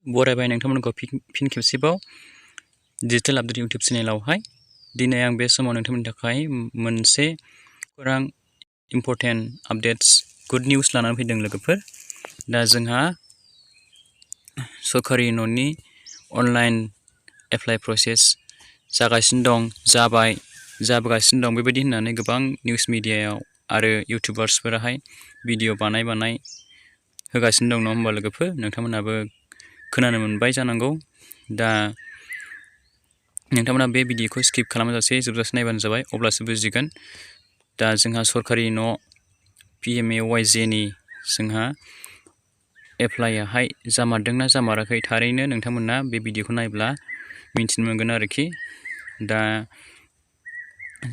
बरायबाय नोंथांमोनखौ फिन खेबसेबाव digital update YouTube चेनेलावहाय दिनै आं बे समाव नोंथांमोननि थाखाय मोनसे खौरां इम्पर्टेन्ट आपडेट्स गुड निउस लानानै फैदों लोगोफोर। दा जोंहा सरकारि न'नि अनलाइन एप्लाइ प्रसेस जागासिनो दं, जाबोगासिनो दं बेबायदि होननानै गोबां निउस मिडियायाव आरो इउटिउबार्सफोराहाय भिडिअ बानाय होगासिनो दं नङा होमबा लोगोफोर। नोंथांमोनाबो खोनानो मोनबाय जानांगौ। दा नोंथांमोना बे भिडिअखौ स्किप खालामाजासे जोबजासे नायबानो जाबाय, अब्लासो बुजिगोन। दा जोंहा सरकारि न' PMAY-G नि जोंहा एप्लाइयाहाय जामारदोंना जामाराखै थारैनो नोंथांमोना बे भिडिअखौ नायब्ला मिन्थिनो मोनगोन आरोखि। दा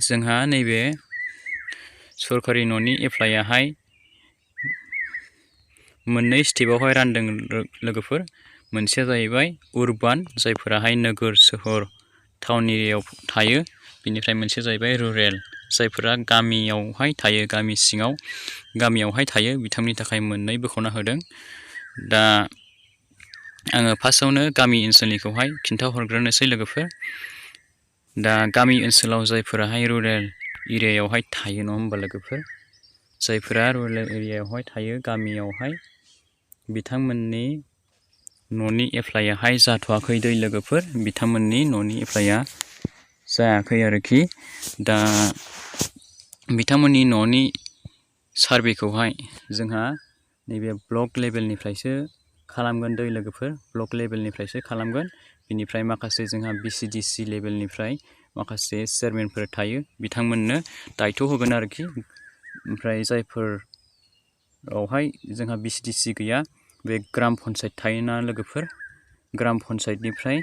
जोंहा नैबे सरकारि न'नि एप्लाइयाहाय मोननै स्टेपावहाय रानदों लोगोफोर। मोनसेया जाहैबाय उर्बान, जायफोराहाय नोगोर सोहोर टाउन एरियायाव थायो। बिनिफ्राय मोनसेया जाहैबाय रुरेल, जायफोरा गामियावहाय थायो, गामि सिङाव गामियावहाय थायो, बिथांमोननि थाखाय मोननै बोखावना होदों। दा आङो फार्स्टआवनो गामि ओनसोलनिखौहाय खिन्थाहरग्रोनोसै लोगोफोर। दा गामि ओनसोलाव जायफोराहाय रुरेल एरियायावहाय थायो नङा होमबा लोगोफोर, जायफोरा रुरेल एरियायावहाय थायो गामियावहाय, बिथांमोननि न'नि एप्लाइयाहाय जाथ'वाखै दै लोगोफोर। बिथांमोननि न'नि एप्लाइया जायाखै आरोखि। दा बिथांमोननि न'नि सार्भेखौहाय जोंहा नैबे ब्लक लेभेलनिफ्रायसो खालामगोन दै लोगोफोर, ब्लक लेभेलनिफ्रायसो खालामगोन। बिनिफ्राय माखासे जोंहा BCDC लेभेलनिफ्राय माखासे चेयारमेनफोर थायो, बिथांमोननो दायथ' होगोन आरोखि। ओमफ्राय जायफोरावहाय जोंहा BCDC गैया, बे ग्राम पन्सायत थायोना लोगोफोर, ग्राम पन्सायतनिफ्राय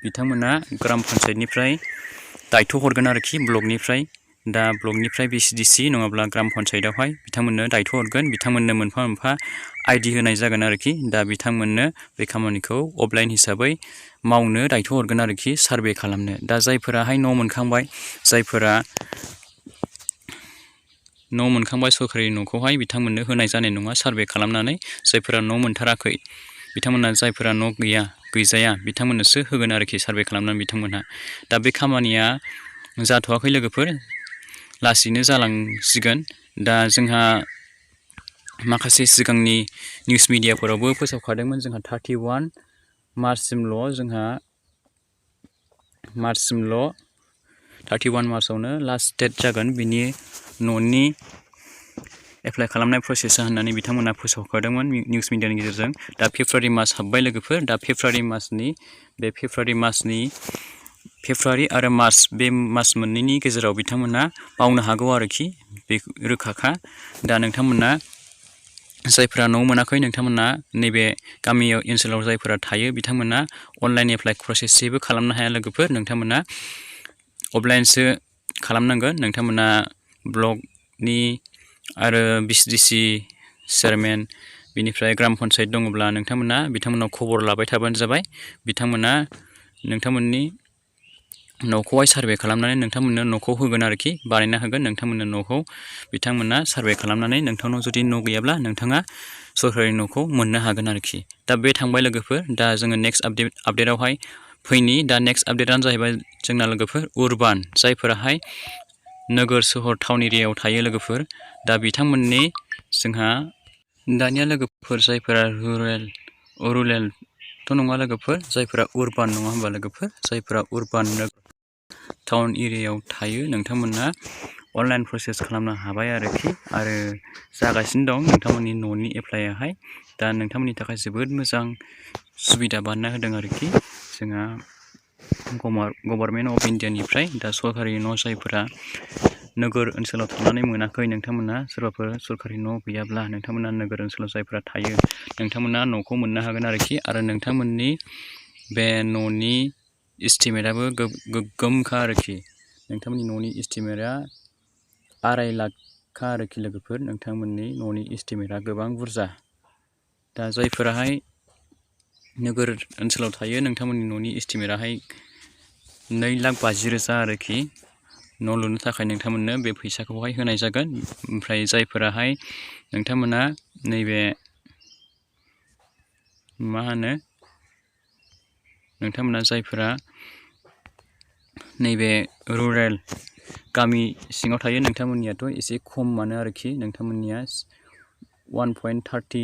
बिथांमोना ग्राम पन्सायतनिफ्राय दायथ' हरगोन आरोखि ब्लकनिफ्राय। दा ब्लकनिफ्राय BCDC नङाब्ला ग्राम पन्सायतआवहाय बिथांमोननो दायथ' हरगोन, बिथांमोननो मोनफा मोनफा ID होनाय जागोन आरोखि। दा बिथांमोननो बे खामानिखौ अफलाइन हिसाबै मावनो दायथ' हरगोन आरोखि, सार्भे खालामनो। दा जायफोराहाय न' मोनखांबाय, जायफोरा न' मोनखांबाय सरकारि न'खौहाय, बिथांमोननो होनाय जानाय नङा सार्भे खालामनानै। जायफोरा न' मोनथाराखै बिथांमोना, जायफोरा न' गैजाया बिथांमोननोसो होगोन आरोखि सार्भे खालामनानै बिथांमोनहा। दा बे खामानिया जाथ'वाखै लोगोफोर, लासैनो जालांसिगोन। दा जोंहा माखासे सिगांनि निउस मिडियाफोरावबो फोसावखादोंमोन, जोंहा 31 मार्चआवनो लास्ट डेट जागोन बिनि न'नि एप्लाइ खालामनाय प्रसेसा होननानै बिथांमोना फोसावखादोंमोन निउस मिडियानि गेजेरजों। दा फेब्रुवारि मास हाबबाय लोगोफोर। दा फेब्रुवारि आरो मार्च, बे मास मोननैनि गेजेराव बिथांमोना मावनो हागौ आरोखि, बे रोखाखा। दा नोंथांमोना जायफोरा न' मोनाखै, नोंथांमोना नैबे गामि ओनसोलाव जायफोरा थायो, बिथांमोना अनलाइन एप्लाइ प्रसेस जेबो खालामनो हाया लोगोफोर। नोंथांमोना अफलाइनसो खालामनांगोन। नोंथांमोना ब्लकनि आरो BCDC चेयारमेन, बिनिफ्राय ग्राम पन्सायत दङब्ला नोंथांमोना बिथांमोनाव खबर लाबाय थाबानो जाबाय। बिथांमोना नोंथांमोननि न'खौहाय सार्भे खालामनानै नोंथांमोननो न'खौ होगोन आरोखि, बानायना होगोन नोंथांमोननो न'खौ। बिथांमोना सार्भे खालामनानै नोंथांनाव जुदि न' गैयाब्ला नोंथाङा सरकारि न'खौ मोननो हागोन आरोखि। दा बे थांबाय लोगोफोर। दा जोङो नेक्स्ट आपडेटआवहाय फैनि। दा नेक्स्ट आपडेटआनो जाहैबाय जोंना लोगोफोर उर्बान, जायफोराहाय नोगोर सोहोर टाउन एरियायाव थायो लोगोफोर। दा बिथांमोननि जोंहा दानिया लोगोफोर, जायफोरा रुरेलथ' नङा लोगोफोर, जायफोरा उर्बान नङा होमबा लोगोफोर, जायफोरा उर्बान टाउन एरियायाव थायो, नोंथांमोना अनलाइन प्रसेस खालामनो हाबाय आरोखि, आरो जागासिनो दं नोंथांमोननि न'नि एप्लाइयाहाय। दा नोंथांमोननि थाखाय जोबोद मोजां सुबिदा बानायना होदों आरोखि जोंहा गभर्नमेन्ट अफ इन्डियानिफ्राय। दा सरकारि न' जायफोरा नोगोर ओनसोलाव थानानै मोनाखै, नोंथांमोना सोरबाफोर सरकारि न' गैयाब्ला, नोंथांमोना नोगोर ओनसोलाव जायफोरा थायो, नोंथांमोना न'खौ मोननो हागोन आरोखि। आरो नोंथांमोननि बे न'नि इस्टिमेटआबो गोगोमखा आरोखि। नोंथांमोननि न'नि इस्टिमेटआ 2.5 लाखखा आरोखि लोगोफोर। नोंथांमोननि न'नि इस्टिमेटआ गोबां बुरजा। दा जायफोराहाय नोगोर ओनसोलाव थायो, नोंथांमोननि न'नि इस्टिमेटआहाय 2,50,000 आरोखि। न' लुनो थाखाय नोंथांमोननो बे फैसाखौहाय होनाय जागोन। ओमफ्राय जायफोराहाय नोंथांमोना नैबे मा होनो नोंथांमोना जायफोरा नैबे रुरेल गामि सिङाव थायो नोंथांमोननियाथ' एसे खमानो आरोखि नोंथांमोननिया 1.30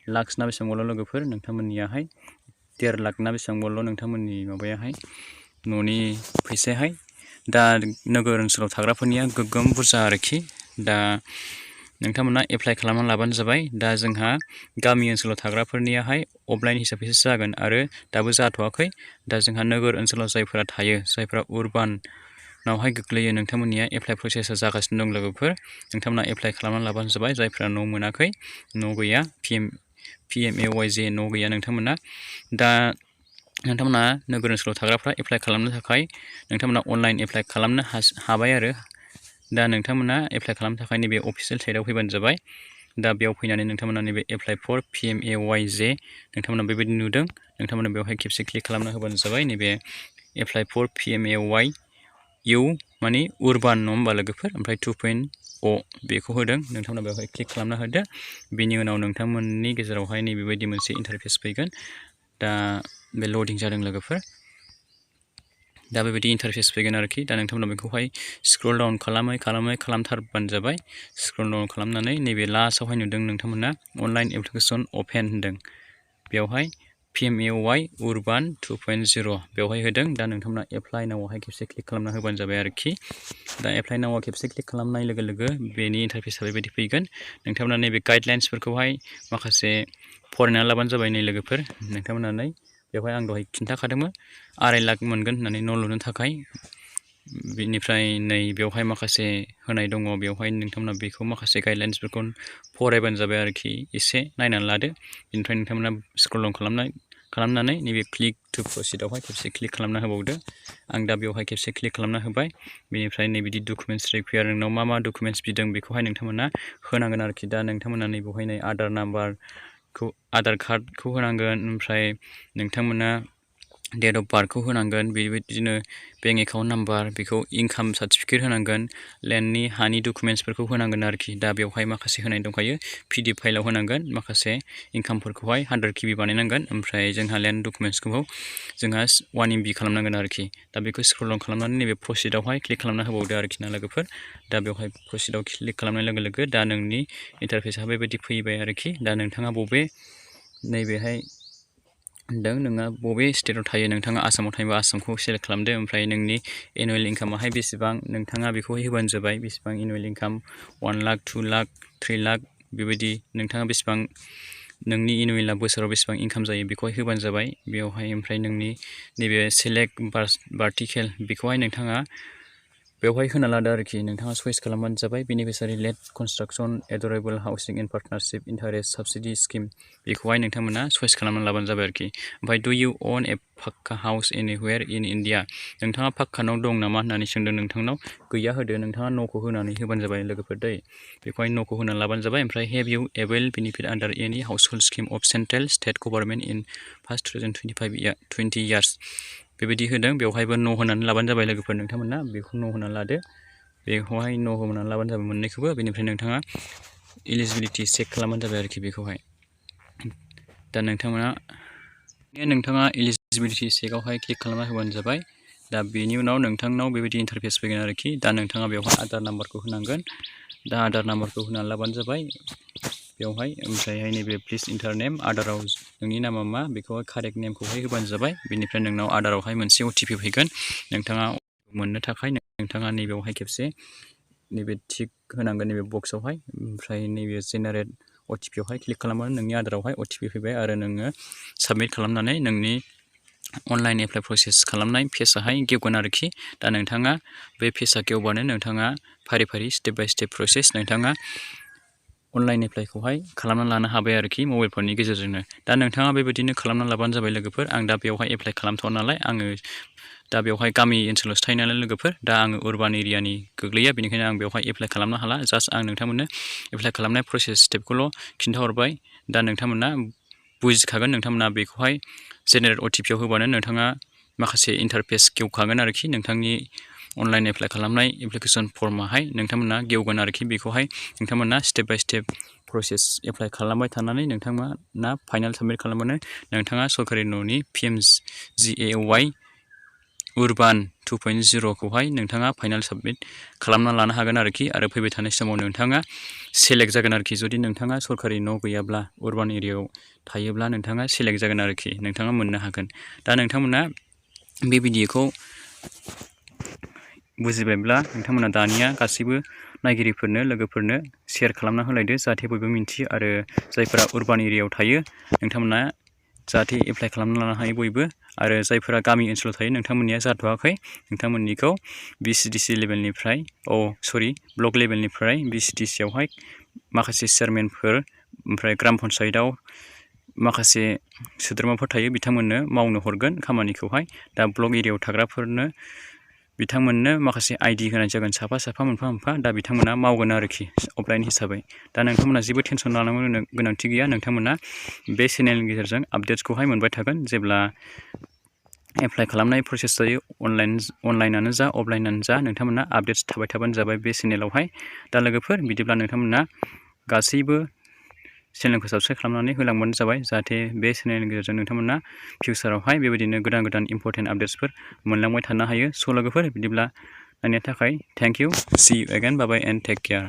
लाख ना बेसेबांल' लोगोफोर नोंथांमोननियाहाय 1.5 लाख ना बेसेबांल' नोंथांमोननि माबायाहाय न'नि फैसायाहाय दा नोगोर ओनसोलाव थाग्राफोरनिया गोगोम बुरजा आरोखि दा नोंथांमोना एप्लाइ खालामना लाबानो जाबाय दा जोंहा गामि ओनसोलाव थाग्राफोरनियाहाय अफलाइन हिसाबैसो जागोन आरो दाबो जाथ'वाखै दा जोंहा नोगोर ओनसोलाव जायफोरा थायो जायफोरा उरबानावहाय गोग्लैयो नोंथांमोननिया एप्लाइ प्रसेसा जागासिनो दं लोगोफोर नोंथांमोना एप्लाइ खालामना लाबानो जाबाय जायफोरा न' मोनाखै न' गैया PMAY-G न' गैया नोंथांमोना दा नोंथांमोना नोगोर ओनसोलाव थाग्राफ्रा एप्लाइ खालामनो थाखाय नोंथांमोना अनलाइन एप्लाइ खालामनो हाबाय आरो दा नोंथांमोना एप्लाइ खालामनो थाखाय नैबे अफिसियेल साइटआव फैबानो जाबाय दा बेयाव फैनानै नोंथांमोना नैबे एप्लाइ फर PMAY-G नोंथांमोना बेबायदि नुदों नोंथांमोना बेवहाय खेबसे क्लिक खालामना होबानो जाबाय नैबे एप्लाइ फर PMAY-U माने उरबान नङा होमबा लोगोफोर ओमफ्राय 2.0 बेखौ होदों नोंथांमोना बेवहाय क्लिक खालामना होदो बेनि उनाव नोंथांमोननि गेजेरावहाय नैबेबायदि मोनसे इन्टारफेस फैगोन दा बे लडिं जादों लोगोफोर दा बेबायदि इन्टारफेस फैगोन आरोखि दा नोंथांमोना बेखौहाय स्क्रल डाउन खालामथारबानो जाबाय स्क्रल डाउन खालामनानै नैबे लास्टआवहाय नुदों नोंथांमोना अनलाइन एप्लिकेसन अपेन होनदों बेवहाय PMAY उरबान 2.0 बेवहाय होदों दा नोंथांमोना एप्लाइ नावआवहाय खेबसे क्लिक खालामना होबानो जाबाय आरोखि दा एप्लाइ नावआव खेबसे क्लिक खालामनाय लोगो लोगो बेनि इन्टारफेसा बेबायदि फैगोन नोंथांमोना नैबे गाइडलाइन्सफोरखौहाय माखासे फरायनानै लाबानो जाबाय नै लोगोफोर नोंथांमोना बेवहाय आं दहाय खिन्थाखादोंमोन 2.5 लाख मोनगोन होननानै न' लुनो थाखाय बेनिफ्राय नै बेवहाय माखासे होनाय दङ बेवहाय नोंथांमोना बेखौ माखासे गाइडलाइन्सफोरखौ फरायबानो जाबाय आरोखि एसे नायनानै लादो बेनिफ्राय नोंथांमोना स्क्रल डाउन खालामनानै नैबे क्लिक टु प्रसिडआवहाय खेबसे क्लिक खालामना होबावदो आं दा बेवहाय खेबसे क्लिक खालामना होबाय बेनिफ्राय नै बिदि डकुमेन्टस रिकुयार नोंनाव मा डकुमेन्टस बिदों बेखौहाय नोंथांमोना होनांगोन आरोखि दा नोंथांमोना नै बेवहाय नै आधार कार्डखौ होनांगोन ओमफ्राय नोंथांमोना डेट अफ बार्थखौ होनांगोन बेबायदिनो बेंक एकाउन्ट नाम्बार बेखौ इनकाम सार्टिफिकेट होनांगोन लेन्डनि हानि डकुमेन्टसफोरखौ होनांगोन आरोखि दा बेवहाय माखासे होनाय दंखायो PDF फाइलाव होनांगोन माखासे इनकामफोरखौहाय 100 KB बानायनांगोन ओमफ्राय जोंहा लेन्ड डकुमेन्टसखौ जोंहा 1 MB खालामनांगोन आरोखि दा बेखौ स्क्रल डाउन खालामनानै नैबे प्रसिडआवहाय क्लिक खालामना होबावदो आरोखि ना लोगोफोर दा बेवहाय प्रसिडआव क्लिक खालामनाय लोगो लोगो दा नोंनि इन्टारफेसा बेबायदि फैबाय आरोखि दा नोंथाङा नैबेहाय होनदों नोङो बबे स्टेटआव थायो नोंथाङा आसामाव थायोबा आसामखौ सेलेक्ट खालामदो ओमफ्राय नोंनि एनुवेल इनकामाहाय बेसेबां नोंथाङा बेखौहाय होबानो जाबाय बेसेबां एनुवेल इनकाम 1 लाख 2 लाख 3 लाख बेबायदि नोंथाङा बेसेबां नोंनि एनुवेला बोसोराव बेसेबां इनकाम जायो बेखौहाय होबानो जाबाय बेवहाय ओमफ्राय नोंनि नैबे सेलेक्ट भार्टिकेल बेखौहाय नोंथाङा बेवहाय होना लादो आरोखि नोंथाङा चइस खालामबानो जाबाय beneficiary led construction affordable housing and partnership interest subsidy scheme बेखौहाय नोंथांमोना चइस खालामनानै लाबानो जाबाय आरोखि ओमफ्राय डु इउ अन ए पाक्का हाउस एनिवेर इन इण्डिया नोंथाङा पाक्का न' दं नामा होननानै सोंदों नोंथांनाव गैया होदो नोंथाङा न'खौ होनानै होबानो जाबाय लोगोफोर दै बेखौहाय न'खौ होनानै लाबानो जाबाय ओमफ्राय हेभ इउ एवेल बेनिफिट आन्डार एनि house hulled scheme of central state government in past 20 years बेबायदि होदों बेवहायबो न' होनानै लाबानो जाबाय लोगोफोर नोंथांमोना बेखौ न' होनानै लादो बेखौहाय न' होनानै लाबानो जाबाय मोननैखौबो बेनिफ्राय नोंथाङा इलिजिबिलिटि चेक खालामबानो जाबाय आरोखि बेखौहाय दा नोंथाङा इलिजिबिलिटि चेकआवहाय क्लिक खालामना होबानो जाबाय दा बेनि उनाव नोंथांनाव बेबायदि इन्टारफेस फैगोन आरोखि दा नोंथाङा बेवहाय आधार नाम्बारखौ होनांगोन दा आधार नाम्बारखौ होनानै लाबानो जाबाय बेवहाय ओमफ्रायहाय नैबे प्लिज इन्टार नेम आधाराव नोंनि नामा मा बेखौहाय कारेक्ट नेमखौहाय होबानो जाबाय बेनिफ्राय नोंनाव आधारावहाय मोनसे OTP फैगोन नोंथाङा मोननो थाखाय नोंथाङा नैबेयावहाय खेबसे नैबे टिक होनांगोन नैबे बक्सआवहाय ओमफ्राय नैबे जेनेरेट OTP आवहाय क्लिक खालामबानो नोंनि आधारावहाय OTP फैबाय आरो नोङो साबमिट खालामनानै नोंनि अनलाइन एप्लाइ प्रसेस खालामनाय पेजआहाय गेवगोन आरोखि दा नोंथाङा बे पेजआ गेवबानो नोंथाङा फारि फारि स्टेप बाय स्टेप प्रसेस नोंथाङा अनलाइन एप्लाइखौहाय खालामना लानो हाबाय आरोखि मबाइल फननि गेजेरजोंनो दा नोंथाङा बेबायदिनो खालामना लाबानो जाबाय लोगोफोर आं दा बेवहाय एप्लाइ खालामथ'वा नालाय आङो दा बेवहाय गामि ओनसोलावसो थायो नालाय लोगोफोर दा आङो उरबान एरियानि गोग्लैया बेनिखायनो आं बेवहाय एप्लाइ खालामनो हाला जास्ट आं नोंथांमोननो एप्लाइ खालामनाय प्रसेस स्टेपखौल' खिन्थाहरबाय दा नोंथांमोना बुजिखागोन नोंथांमोना बेखौहाय जेनेरेट OTP आव होबानो नोंथाङा माखासे इन्टारफेस गेवखागोन आरोखि नोंथांनि अनलाइन एप्लाइ खालामनाय एप्लिकेसन फर्माहाय नोंथांमोना गेवगोन आरोखि। बेखौहाय नोंथांमोना step by step process apply खालामबाय थानानै नोंथांमोना फाइनाल साबमिट खालामबानो नोंथाङा सरकारि न'नि PMAY-G उर्बान 2.0खौहाय नोंथाङा फाइनाल साबमिट खालामना लानो हागोन आरोखि। आरो फैबाय थानाय समाव नोंथाङा सेलेक्ट जागोन आरोखि। जुदि नोंथाङा सरकारि न' गैयाब्ला उर्बान एरियायाव थायोब्ला नोंथाङा सेलेक्ट जागोन आरोखि, नोंथाङा मोननो हागोन। दा नोंथांमोना बे भिडिअखौ बुजिबायब्ला नोंथांमोना दानिया गासैबो नायगिरिफोरनो लोगोफोरनो शेयार खालामना होलायदो, जाहाथे बयबो मिन्थियो। आरो जायफोरा उर्बान एरियायाव थायो नोंथांमोना जाहाथे एप्लाइ खालामना लानो हायो बयबो। आरो जायफोरा गामि ओनसोलाव थायो नोंथांमोननिया जाथ'वाखै, नोंथांमोननिखौ BCDC लेभेलनिफ्राय ब्लक लेभेलनिफ्राय BCDCआवहाय माखासे चेयारमेनफोर ओमफ्राय ग्राम पन्सायतआव माखासे सोद्रोमाफोर थायो, बिथांमोननो मावनो हरगोन खामानिखौहाय। दा ब्लक एरियायाव थाग्राफोरनो बिथांमोननो माखासे ID होनाय जागोन साफा साफा मोनफा मोनफा। दा बिथांमोना मावगोन आरोखि अफलाइन हिसाबै। दा नोंथांमोना जेबो टेनसन लानांगौ गोनांथि गैया। नोंथांमोना बे चेनेलनि गेजेरजों आपडेट्सखौहाय मोनबाय थागोन जेब्ला एप्लाइ खालामनाय प्रसेस जायो। अनलाइनानो जा अफलाइनानो जा नोंथांमोना आपडेट्स थाबाय थाबानो जाबाय बे चेनेलावहाय। दा लोगोफोर बिदिब्ला नोंथांमोना गासैबो चेनेलखौ साबस्क्राइब खालामनानै होलांबानो जाबाय, जाहाथे बे चेनेलनि गेजेरजों नोंथांमोना फिउचारावहाय बेबायदिनो गोदान गोदान इम्परटेन्ट आपडेट्सफोर मोनलांबाय थानो हायो। स' लोगोफोर बिदिब्ला नायनायनि थाखाय thank you. See you again, bye bye and take care.